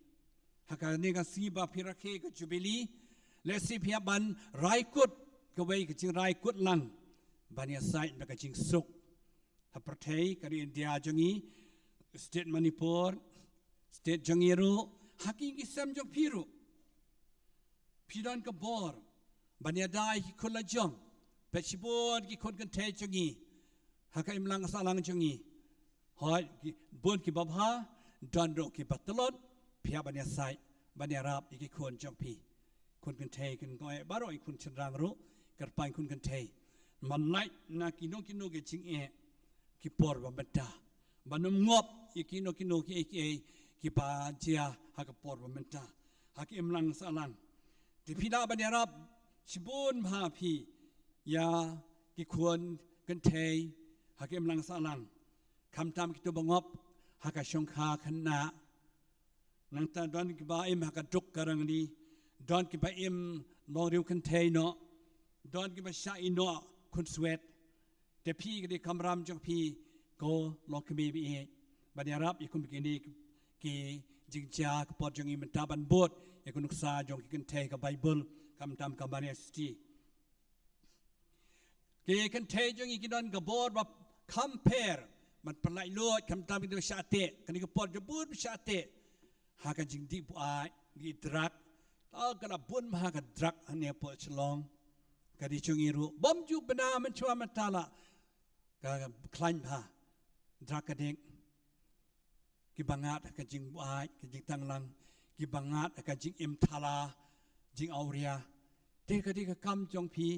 Ha kane ka sngi ba phi rakhe ka Jubili, lehse phi hap ban rai kut kawei ka jingrai kut lang ban ïasaid na ka jingsuk. Ha pyrthei ka ri India jong ngi, state Manipur, state jong ngi ruh, ha ki ïing ki sem jong phi ruh. Phi don ka bor ban ïada ïa ki khun la jong, peit shibun ki khun kynthei jong ngi ha ka imlang sahlang jong ngi. Hooid, ki, bun kiba bha, don ruh kiba tlot, phi hap ban ïasaid ban ïarap ïa ki khun jong phi. Khun kynthei kin kong eh baroh, ïa khun shynrang ruh, kyrpang khun kynthei. Man lait na kino kino ki jingeh ki por ba mynta. Ban ym ngop ïa kino kino kiei kiei kiba jia ha ka por ba mynta, ha ka imlang sahlang. Te phi lah ban ïarap shibun bha phi ïa ki khun kynthei ha ka imlang sahlang. Khamtam kito ba ngop ha ka shongkha khynnah. Nangta don kiba im ha ka duk ka rangli. Don kiba im long riew kynthei noh. Don kiba shah ïehnoh khunswet. Te phi ka dei kamram jong phi, ko long kmie ba ïeit ban ïarap ïa kum kine ki jingjia ka por jong ngi mynta, ban bud ïa ka nuksa jong ki kynthei ka Baibl, khamtam ka Maria Siti. Ki kynthei jong ngi ki don ka bor ba kham pher ban pynlait luid, khamtam kito ba shah teh, kane ka por jabun ba shah teh ha ka jingdih buaid, dih drug. Ka la bun bha ka drug hangne hapoh Shillong. Ka dei jong ngi ruh bym ju bna mynshuwa mynta la ka khlaiñ bha drug addict. Kiba ngat ha ka jingbuaid, ka jingtanglang, kiba ngat ha ka jingim thala, jingawria. Te ka dei ka kam jong phi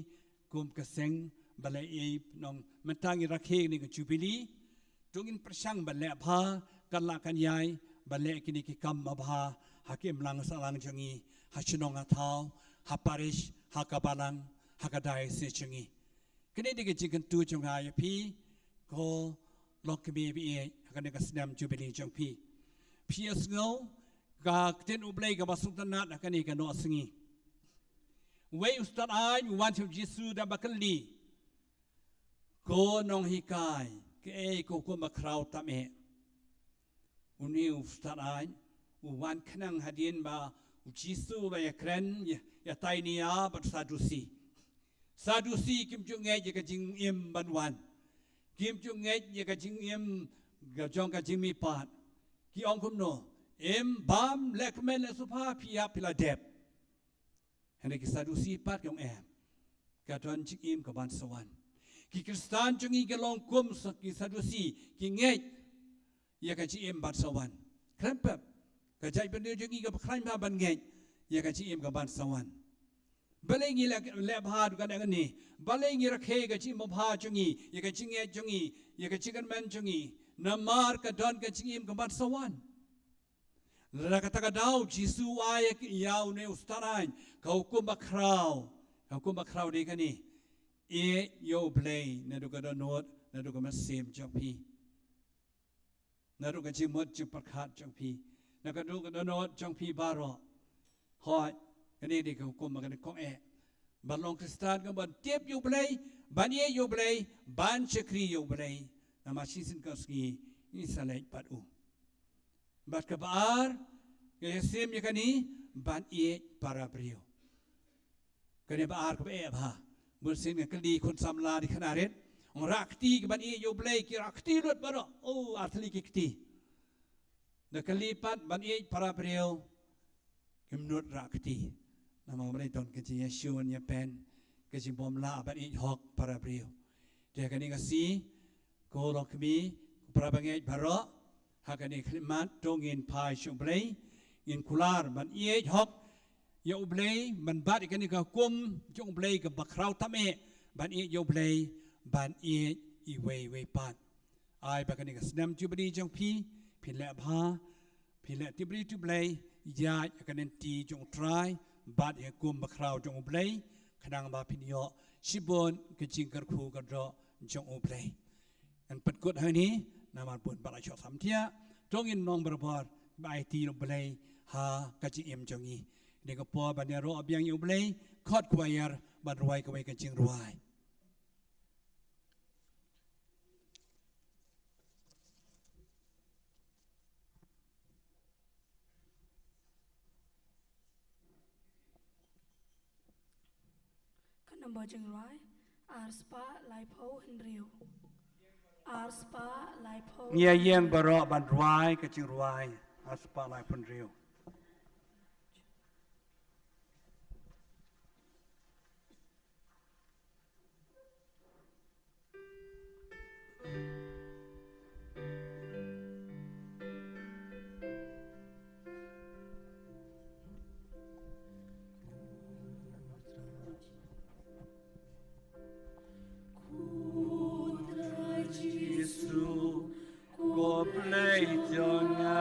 kum ka seng ba leh ei nong, mynta ngi rakhe kane ka Jubili. To ngin pyrshang ban leh bha, kan lah kan ïai ban leh kine ki kam ba bha ha ka imlang sahlang jong ngi, ha shnong ha thaw, ha parish, ha ka balang, ha ka diocese jong ngi. Kane dei ka jingkyntu jong nga ïa phi, ko long kmie ba ïeit, ha kane ka snem Jubili jong phi. Phi ïa sngew ka ktien U Blei kaba sngewtynnat ha kane ka nongsngi. Wei u stad aiñ u wan sha u Jisu da ba kylli, ko nonghikai, kaei ka hukum ba khraw tam eh? Une u stad aiñ u wan khnang hadien ba u Jisu u la ïakren ïa, ïatai nia bad u Sadusi. Sadusi kim ju ngeit ïa ka jingim ban wan. Kim ju ngeit ïa ka jingim ka jong ka jingmihpat. Ki ong kumno? Im bam, leh kmen, leh sngewbha, phi ïap phi la dep. Hynrei ki Sadusi pat ki ong em. Ka don jingim ka ban sa wan. Ki Khristan jong ngi ki long kum sa ki Sadusi, ki ngeit ïa ka jingim ban sa wan. Khlem pep. Ka jaitbynriew jong ngi kaba khlaiñ bha ban ngeit ïa ka jingim ka ban sa wan. Balei ngi leh, leh bha ruh kane kane? Balei ngi rakhe ka jingim babha jong ngi, ïa ka jingngeit jong ngi, ïa ka jingkyrmen jong ngi? Namar ka don ka jingim ka ban sa wan. Lada kata ka daw Jisu u ai ïa une u stad aiñ ka hukum ba khraw, ka hukum ba khraw dei kane. ïeit ïa U Blei naduh ka dohnud, naduh ka mynsiem jong phi, naduh ka jingmut jingpyrkhat jong phi, naduh ka dohnud jong phi baroh. Hooid, kane dei ka hukum ba kane kong eh. Ban long Khristan ka ban tip ïa U Blei, ban ïeit ïa U Blei, ban shakri ïa U Blei. Namar shisien ka sngi ngi sa leit bad u. Bad kaba ar, ka ïasiem ïa kane, ban ïeit para briew. Kane ba ar kaba eh bha. Bunsien nga kylli khun samla dei khynnah rit. Ong rah kti ki ban ïeit ïa U Blei, ki rah kti lut baroh. Oh, ar tylli ki kti. Da kylli pat ban ïeit para briew, kim nud rah kti. Namar ba dei don ka jingïashun ïapen, ka jingbym lah ban ïeit hok para briew. Te kane ka sngi, ko lok kmie, ko para bangeit baroh, ha kane ka khyllipmat to ngin phai sha U Blei, ngin kular ban ïeit hok ïa U Blei, ban bat ïa kane ka hukum jong U Blei kaba khraw tam eh, ban ïeit ïa U Blei, ban ïeit iwei iwei pat. Ai ba kane ka snem Jubili jong phi, phin leh bha, phin leh tip ri tip Blei, ïaid ha ka lynti jong U Trai, bat ïa ka hukum ba khraw jong U Blei, khnang ba phin ïoh shibun ka jingkyrkhu kyrdoh jong U Blei. Ngan pynkut hangne, namar bun ba la shoh samthiah, to ngin long barabor, ba aiti ïa U Blei, ha ka jingim jong ngi. Kane ka por ban ïaroh biang ïa U Blei, khot choir, ban rwai kawei ka jingrwai. Ka nombor jingrwai, ar spah laiphew hynriew. Ar spah laiphew. Ngi ïeng baroh ban rwai ka jingrwai, ar spah laiphew hynriew. Ko Trai Jisu, ko Blei jong nga.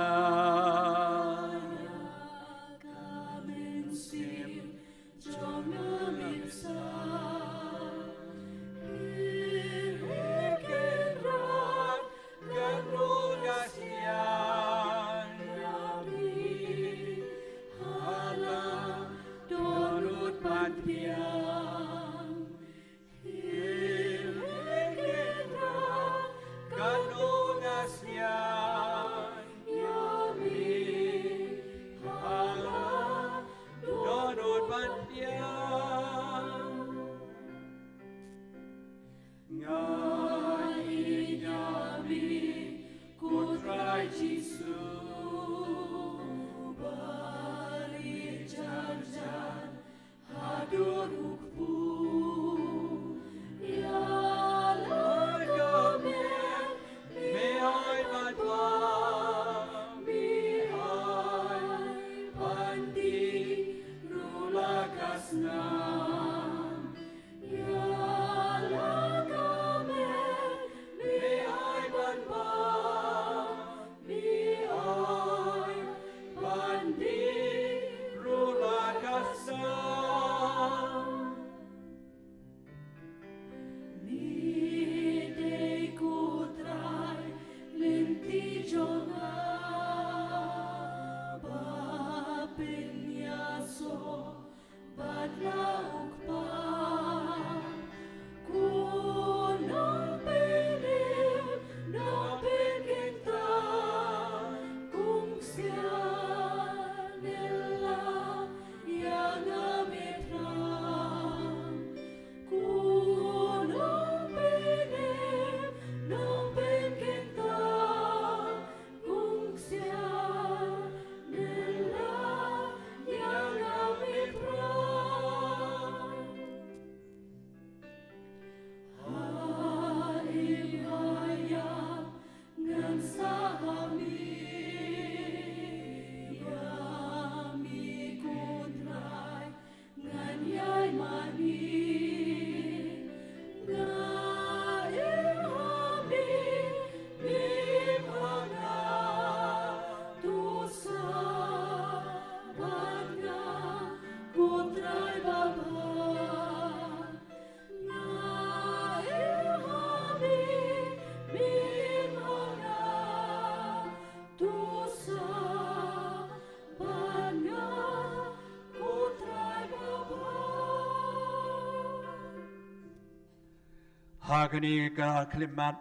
Ha kane ka khyllipmat,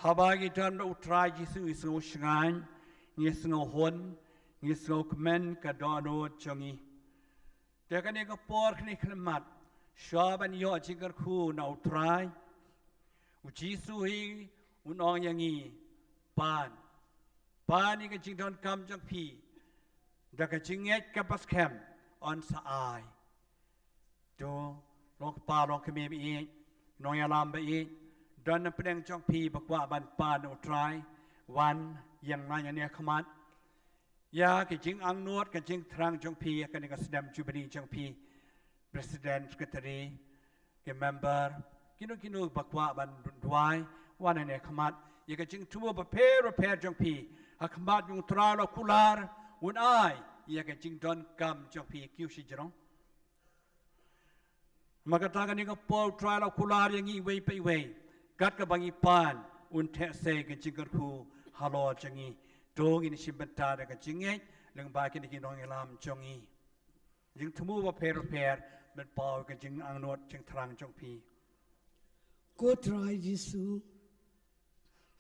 haba ngi don bad U Trai Jisu, ngi sngew shngaiñ, ngi sngew hun, ngi sngew kmen ka dohnud jong ngi. Te kane ka por kane ka khyllipmat, shwa ban ïoh jingkyrkhu na U Trai, U Jisu hi un ong ïa ngi, pan, pan ïa ka jingdonkam jong phi, da ka jingngeit kaba skhem yn sa ai. To, long kpa long kmie ba ïeit, nongïalam ba ïeit, don na pdeng jong phi ba kwah ban pan U Trai, wan, ïeng na ïa ne khmat. Ïa ka jingangnud ka jingthrang jong phi ïa kane ka snem Jubilee jong phi, President, Secretary, ki member, kino kino ba kwah ban duwai, wan ne khmat, ïa ka jingthmu bapher bapher jong phi ha khmat jong U Trai la kular, un ai ïa ka jingdonkam jong phi, kiew shi jrong. Ma kata kane ka por U Trai la kular ïa ngi iwei pa iwei, kat kaba ngi pan, un theh sei ka jingkyrkhu halor jong ngi. To ngin shim bynta da ka jingngeit lyngba kine ki nongïalam jong ngi. Jingthmu bapher bapher, ban paw ka jingangnud jingthrang jong phi. Ko Trai Jisu,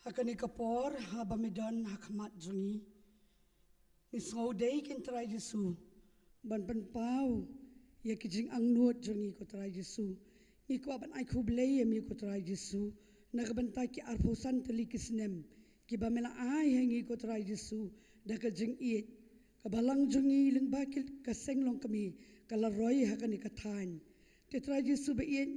ha kane ka por haba me don ha khmat jong ngi, ngi sngew dei kein Trai Jisu ban pynpaw ïa ki jingangnud jong ngi ko Trai Jisu. Ngi kwah ban ai khublei ïa me ko Trai Jisu na ka bynta ki arphew san tylli ki snem kiba me la ai ha ngi ko Trai Jisu, da ka jingïeit, ka balang jong ngi lyngba ki, ka seng longkmie ka la roi ha kane ka thaiñ. Te Trai Jisu ba ïeit,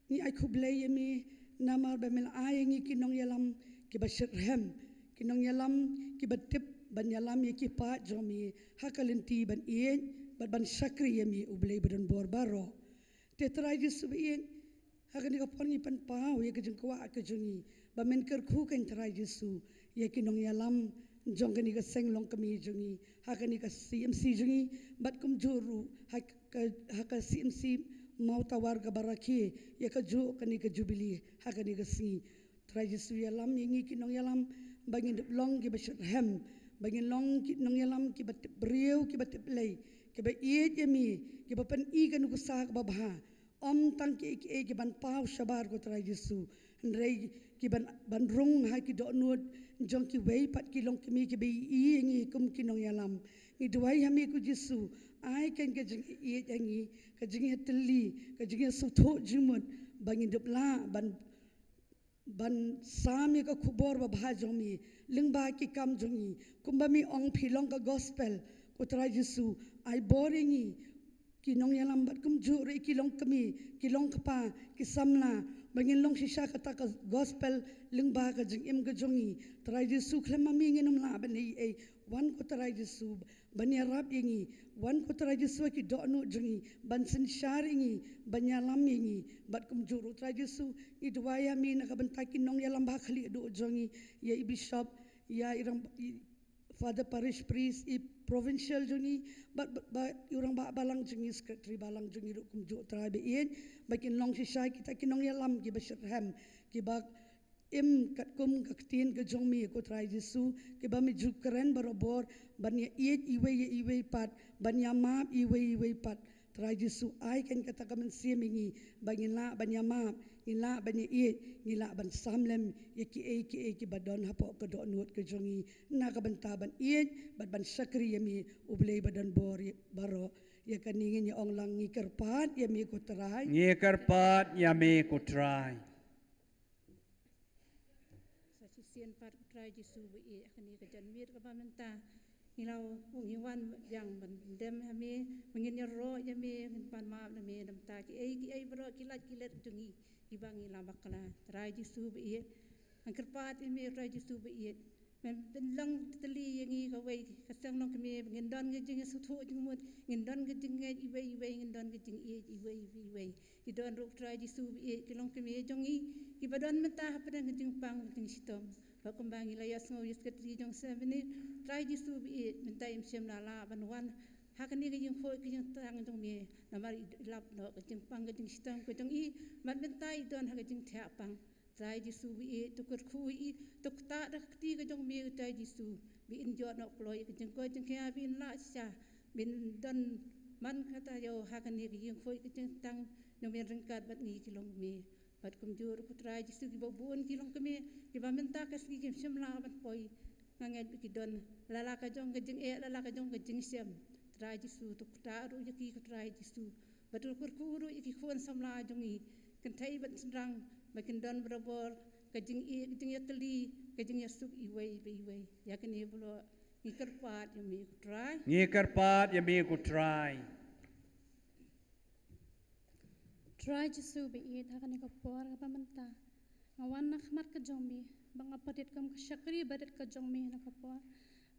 ngi ai khublei ïa me namar ba me la ai ïa ngi ki nongïalam kiba shitrhem, ki nongïalam kiba tip ban ïalam ïa ki paid jong me ha ka lynti ban ïeit bad ban shakri ïa me U Blei ba don bor baroh. Te Trai Jisu ba ïeit, ha kane ka por ngi pynpaw ïa ka jingkwah ka jong ngi ba men kyrkhu kein Trai Jisu ïa ki nongïalam jong kane ka seng longkmie jong ngi, ha kane ka C M C jong ngi, bad kumjuh ruh ha ka, ha ka C M C Mawtawar kaba rakhe ïa kajuh kane ka Jubilee ha kane ka sngi. Trai Jisu ïalam ïa ngi ki nongïalam ba ngin dup long kiba shitrhem, ba ngin long ki nongïalam kiba tip briew, kiba tip Blei, kiba ïeit ïa me, kiba pyni ka nuksa kaba bha. Ym tang kiei kiei ki ban paw shabar ko Trai Jisu, hynrei ki ban, ban rung ha ki dohnud jong kiwei pat ki longkmie kiba ïohi ïa ngi kum ki nongïalam. Ngi duwai ha me ko Jisu, ai kein ka jingïeit ïa ngi, ka jingïatylli, ka jingïasngewthuh jingmut, ba ngin dup lah ban ban sam ïa ka khubor babha jong me lyngba ki kam jong ngi, kumba me ong phi long ka gospel. Ko Trai Jisu, ai bor ïa ngi ki nongïalam bad kumjuh ruh ki longkmie, ki longkpa, ki samla, ba ngin long shisha kata ka gospel lyngba ka jingim ka jong ngi. Trai Jisu, khlem ma me ngin ym lah ban ïohi ei. Wan ko Trai Jisu ban ïarap ïa ngi. Wan ko Trai Jisu ha ki dohnud jong ngi, ban synshar ïa ngi, ban ïalam ïa ngi. Bad kumjuh ruh Trai Jisu, ngi duwai ïa me na ka bynta ki nongïalam ba ha khlieh duh jong ngi, ïa i Bishop, ïa i rang, i Father Parish Priest, i Provincial jong ngi, bad, bad, bad i rangbah balang jong ngi, Secretary balang jong ngi ruh kumjuh Trai ba ïeit, ba kin long shisha kita ki nongïalam kiba shitrhem, kiba im katkum ka ktien ka jong me ko Trai Jisu, kiba me ju kren barabor ban ïa ïeit iwei ïa iwei pat, ban ïa map iwei ïa iwei pat. Trai Jisu, ai kein kata ka mynsiem ïa ngi ba ngin lah ban ïa map, ngin lah ban ïa ïeit, ngin lah ban sam lem ïa kiei kiei kiba don hapoh ka dohnud ka jong ngi, na ka bynta ban ïeit bad ban shakri ïa me U Blei ba don bor baroh. Ïa kane ngin ïa ong lang, ngi kyrpad ïa me ko Trai. Ngi kyrpad ïa me ko Trai. Sa shisien pat ko Trai Jisu ba ïeit, ha kane ka janmiet kaba mynta ngi la, ngi wan biang ban dem ha me, ba ngin ïaroh ïa me, ngin pan map na me na bynta kiei kiei baroh, ki lait ki let jong ngi kiba ngi la bakla. Trai Jisu ba ïeit, ngi kyrpad ïa me Trai Jisu ba ïeit, men pynlong tylli ïa ngi kawei ka seng longkmie, ngin don ka jingsngewthuh jingmut, ngin don ka jingngeit iwei iwei, ngin don ka jingïeit iwei iwei. Ki don ruh Trai Jisu ba ïeit ki longkmie jong ngi kiba don mynta hapdeng ka jingpang ka jingshitom. Bad kumba ngi la ïasngew ïa Secretary jong Seminary, Trai Jisu ba ïeit, mynta im shym la lah ban wan ha kane ka jingkhuid ka jingtang jong me, namar i lap noh ka jingpang ka jingshitom ka jong i, bad mynta i don ha ka jingthiah pang. Trai Jisu ba ïeit, to kyrkhu ïa i, to ktah da ka kti ka jong me Trai Jisu, ba in jot noh kloi ka jingkoit jingkhiah, ba in lah shisha, ba in don man kata ïa u ha kane ka jingkhuid ka jingtang jong me ryngkat bad ngi ki longkmie. Bad kumjuh ruh ko Trai Jisu, kiba bun ki longkmie kiba mynta ka sngi kim shym la ban poi, nga ngeit ba ki don la la ka jong ka jingeh, la la ka jong ka jingshem. Trai Jisu, to ktah ruh ïa ki ko Trai Jisu. Bad to kyrkhu ruh ïa ki khun samla jong ngi, kynthei bad shynrang, ba kin don barabor ka jingïeit, ka jingïatylli, ka jingïasuk iwei pa iwei. Ïa kane baroh ngi kyrpad ïa me ko Trai. Ngi kyrpad ïa me ko Trai. Trai Jisu ba ïeit, ha kane ka por kaba mynta nga wan na khmat ka jong me, ba nga pynrit kum ka shakri barit ka jong me ha kane ka por,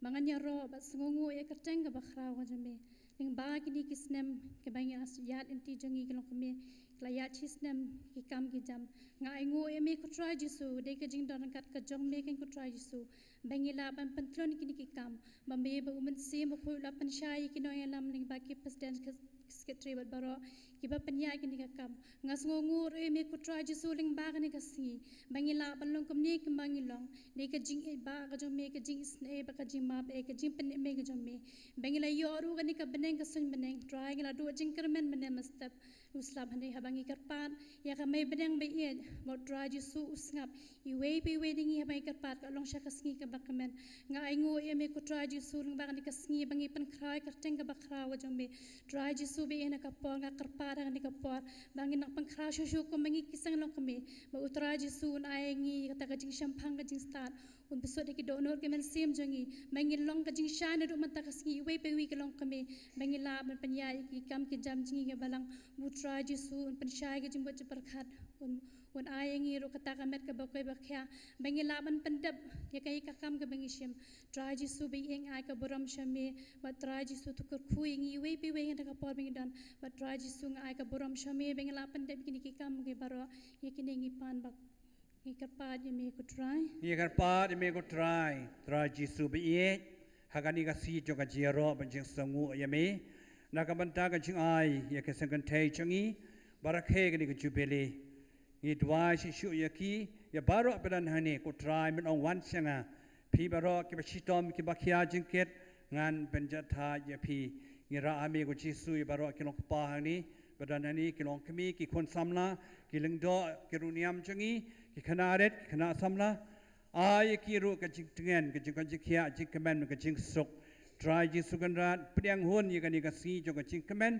ba ngan ïaroh bad sngewnguh ïa ka kyrteng kaba khraw ka jong me. Lyngba kine ki snem kiba ngi la ïaid lynti jong ngi ki longkmie, ki la ïaid shisnem ki kam ki jam, nga ainguh ïa me ko Trai Jisu, dei ka jingdon ryngkat ka jong me kein ko Trai Jisu, ba ngi lah ban pynthlun kine ki kam, ba me bad U Mynsiem Bakhuid u la pynshai ïa ki nongïalam lyngba ki president, ki secretary bad baroh kiba pynïaid kine ki kam. Nga sngewnguh ruh ïa me ko Trai Jisu lyngba kane ka sngi, ba ngi lah ban long kumne kumba ngi long, dei ka jingïeit ba ka jong me, ka jingisynei bad ka jingmap, eh, ka jingpynim me ka jong me, ba ngi la ïoh ruh kane ka bneng ka suiñ bneng. Trai, ngi la duh jingkyrmen mynne mynstep. U slap hangne, haba ngi kyrpad ïa ka mei bneng ba ïeit, ba u Trai Jisu u sngap iwei pa iwei na ngi haba ngi kyrpad, ka long sha ka sngi kaba kmen. Nga ainguh ïa me ko Trai Jisu lyngba kane ka sngi, ba ngi pynkhraw ïa ka kyrteng kaba khraw ka jong me. Trai Jisu ba ïeit, ha kane ka por nga kyrpad ha kane ka por, ba ngin nang pynkhraw shuh shuh kum ma ngi ki seng longkmie, ba u Trai Jisu un ai ïa ngi kata ka jingshemphang, ka jingstad, un pynsut ïa ki dohnud ki mynsiem jong ngi, ba ngin long ka jingshai naduh mynta ka sngi iwei pa iwei ki longkmie, ba ngin lah ban pynïaid ïa ki kam ki jam jong ngi kiba lang. Ba u Trai Jisu un pynshai ka jingmut jingpyrkhat, un, un ai ïa ngi ruh kata ka met kaba koit ba khia, ba ngin lah ban pyndep ïa ka, ïa ka kam kaba ngi shim. Trai Jisu ba ïeit, nga ai ka burom sha me, bad Trai Jisu to kyrkhu ïa ngi iwei pa iwei ha kane ka por ba ngi don, bad Trai Jisu nga ai ka burom sha me, ba ngin lah pyndep ïa kine ki kam ki baroh. Ïa kine ngi pan bad ngi kyrpad ïa me ko Trai. Ngi kyrpad ïa me ko Trai, Trai Jisu ba ïeit, ha kane ka sngi jong ka jingïaroh bad jingsngewnguh ïa me, na ka bynta ka jingai ïa ka seng kynthei jong ngi ba rakhe kane ka jubili. Ngi duwai shisha ïa ki, ïa baroh ba don hangne ko Trai, men ong wan sha nga phi baroh kiba shitom kiba khia jingkit, ngan pynjahthait ïa phi. Ngi rah ha me ko Jisu ïa baroh ki longkpa hangne ba don hangne, ki longkmie, ki khun samla, ki lyngdoh, ki riewniam jong ngi, ki khynnah rit, ki khynnah samla. Ai ïa ki ruh ka jingtngen, ka jing, ka jingkhiah, jingkmen, ka jingsuk. Trai Jisu Kynrad, pdiang hun ïa kane ka sngi jong ka jingkmen,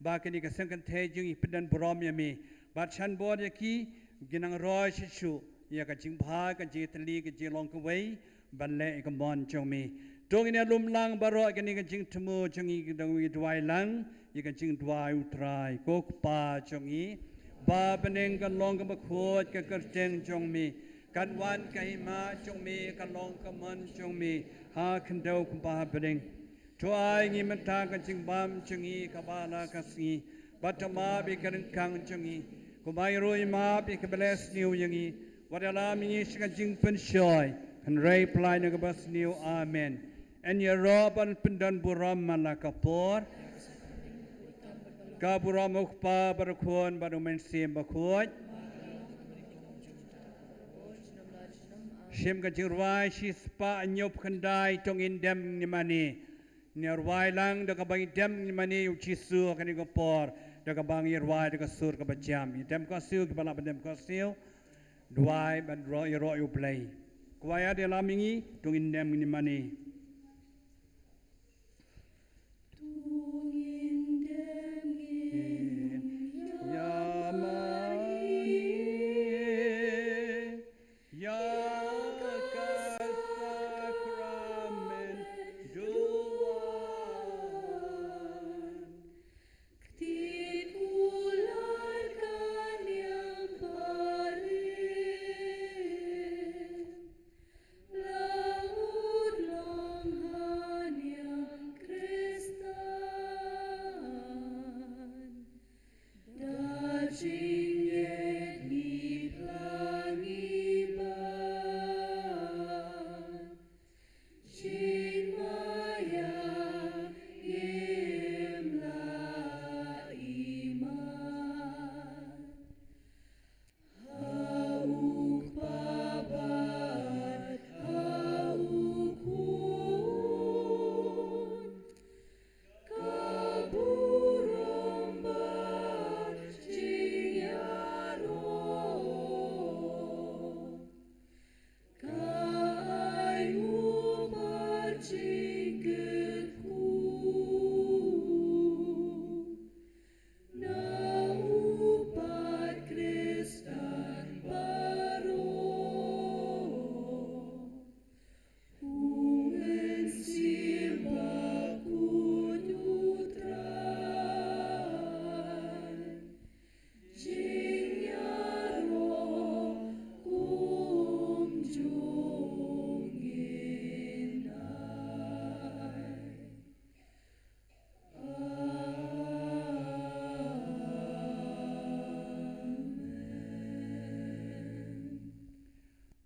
ba kane ka seng kynthei jong ngi pyndonkam burom ïa me. Bad shan bor ïa ki, kin nang roi shisha ïa ka jingbha, ka jingtylli, ka jinglong kawei ban leh ïa ka mon jong me. To ngin ïa lum lang baroh ïa kane ka jingthmu jong ngi, ki dang ngi duwai lang ïa ka jingduwai u Trai. Ko Kpa jong ngi ba ha bneng, kan long kaba khuid ka kyrteng jong me, kan wan ka hima jong me, kan long ka mon jong me ha khyndew kumba ha bneng. To ai ngi mynta ka jingbam jong ngi kaba la ka sngi, bad to map ïa ka ryngkang jong ngi, kumba ngi ruh ngi map ïa kiba leh sniew ïa ngi. Wat ïalam ïa ngi sha ka jingpynshoi, hynrei pyllait na kaba sniew. Amen. Yn ïaroh ban pyndon burom man la ka por. Ka burom u Kpa bad u Khun bad u Mynsiem Bakhuid. Shim ka jingrwai shispah hynñiewphew khyndai, to ngin dem ngin ïa mane. Ngi rwai lang da kaba ngi dem ngin ïa mane ïa u Jisu ha kane ka por, da kaba ngi rwai da ka sur kaba jam. Ïa dem ka siew, kiba lah ban dem ka siew. Duwai ban ro-, ïaroh ïa u Blei. Kwaya, ïalam ïa ngi, to ngin dem ngin ïa mane. To ngin dem ngin ïa mane ïa ka sakramen duwan. Kti kular ka niam barim, la ut long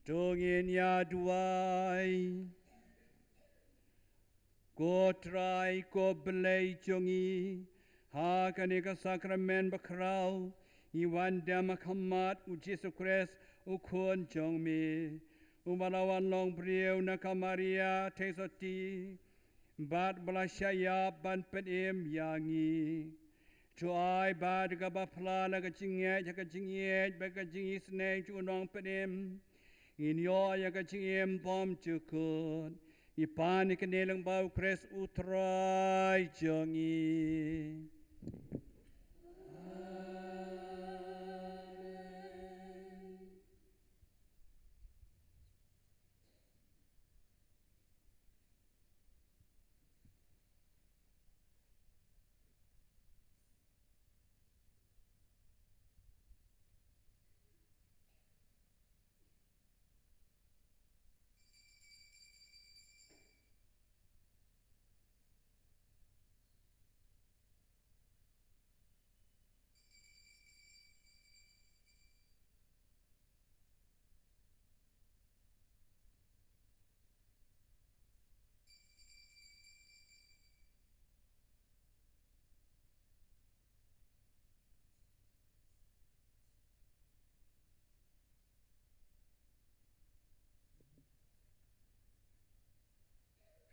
To ngin ïa duwai. Ko Trai, ko Blei jong ngi, ha kane ka sakramen bakhraw, ngi wan dem ha khmat u Jisu Khrist, u Khun jong me, uba la wan long briew na ka Maria theisotti, bad ba la shah ïap ban pynim ïa ngi. To ai ba da kaba pla na ka jingngeit ha ka jingïeit bad ka jingisynei jong u Nongpynim, ngin ïoh ïa ka jingim bymjukut. Ngi pan ïa kane lyngba u Khrist u Trai jong ngi.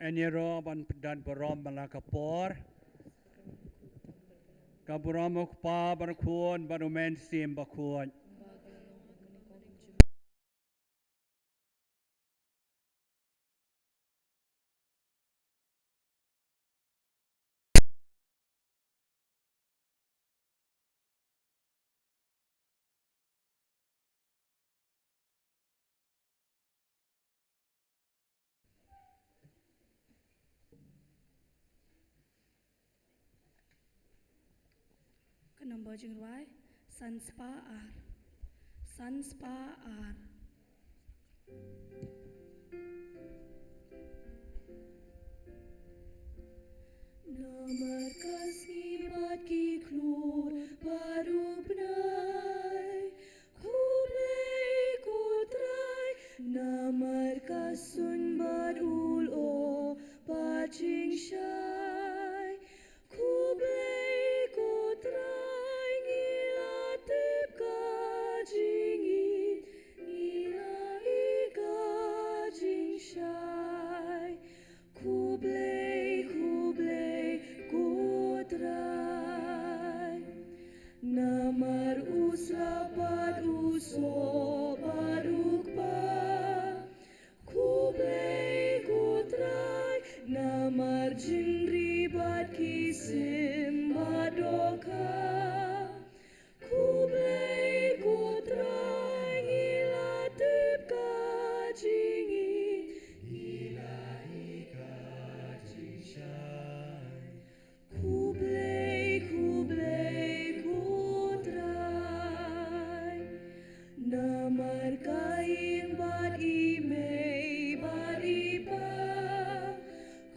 Ngi ïaroh ban pyndonkam burom man la ka por. Ka burom u Kpa bad u Khun bad u Mynsiem Bakhuid. Ka nombor jingrwai, san spah ar. San spah ar. Namar ka sngi bad ki khlur baroh u bnai, khublei ko Trai. Namar ka suiñ bad u lyoh bad jingshai, khublei ko Trai. Ngi la tip ka jingïeit, ngi la ïohi ka jingshai. Khublei, khublei ko Trai. Namar u slap bad u soh bad u kpa, khublei ko Trai. Namar jingri bad ki sim bad dohkha, khublei ko Trai. Ngi la tip ka jingïeit, ngi la ïohi ka jingshai. Khublei, khublei ko Trai. Namar ka ïing bad i mei bad i pa,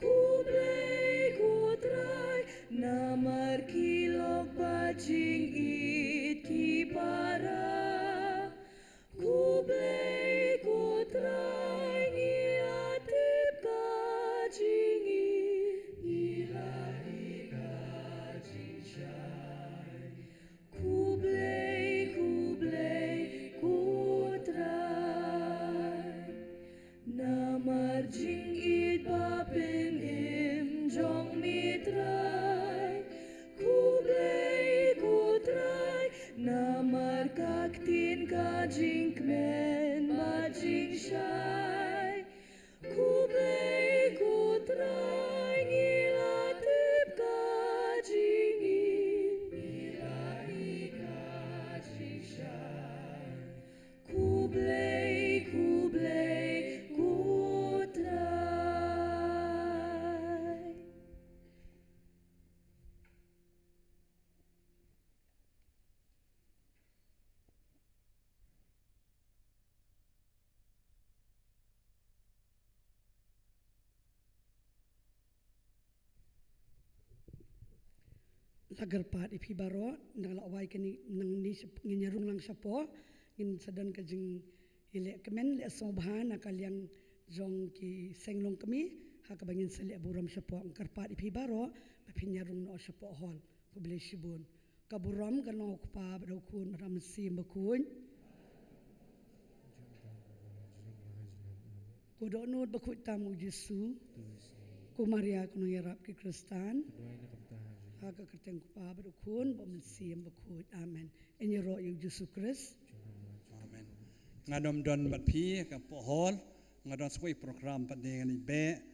khublei ko Trai. Namar ki lok bad jingïeit ki para, khublei ko Trai. Ngi la tip ka jingïeit, ngi la ïohi ka jingshai. Khublei, khublei ko Trai. Namar jingïeit ba pynim jong me Trai, khublei ko Trai. Namar ka ktien, ka jingkmen bad jingshai, khublei ko Trai. Ngi la tip ka jingïeit, ngi la ïohi ka jingshai. Khublei, khublei ko Trai. La kyrpad ïa phi baroh, nang la wai kane, nang ni sep-, ngin ïa rung lang shapoh, ngin sa don ka jing Ïaleh kmen, leh sngewbha na ka liang jong ki seng longkmie ha kaba ngin sa leh burom shapoh. Nga kyrpad ïa phi baroh ba phin ïa rung noh shapoh hall. Khublei shibun. Ka burom ka long u Kpa bad u Khun bad u Mynsiem Bakhuid. Ko dohnud bakhuid tam u Jisu. Ko Maria ka nongïarap ki Khristan. Ha ka kyrteng u Kpa bad u Khun bad u Mynsiem Bakhuid. Amen. Ïaroh ïa u Jisu Khrist. Amen. Nga dom don bad phi ka pohol. Nga don sa kawei program pat de ngan ïa beh.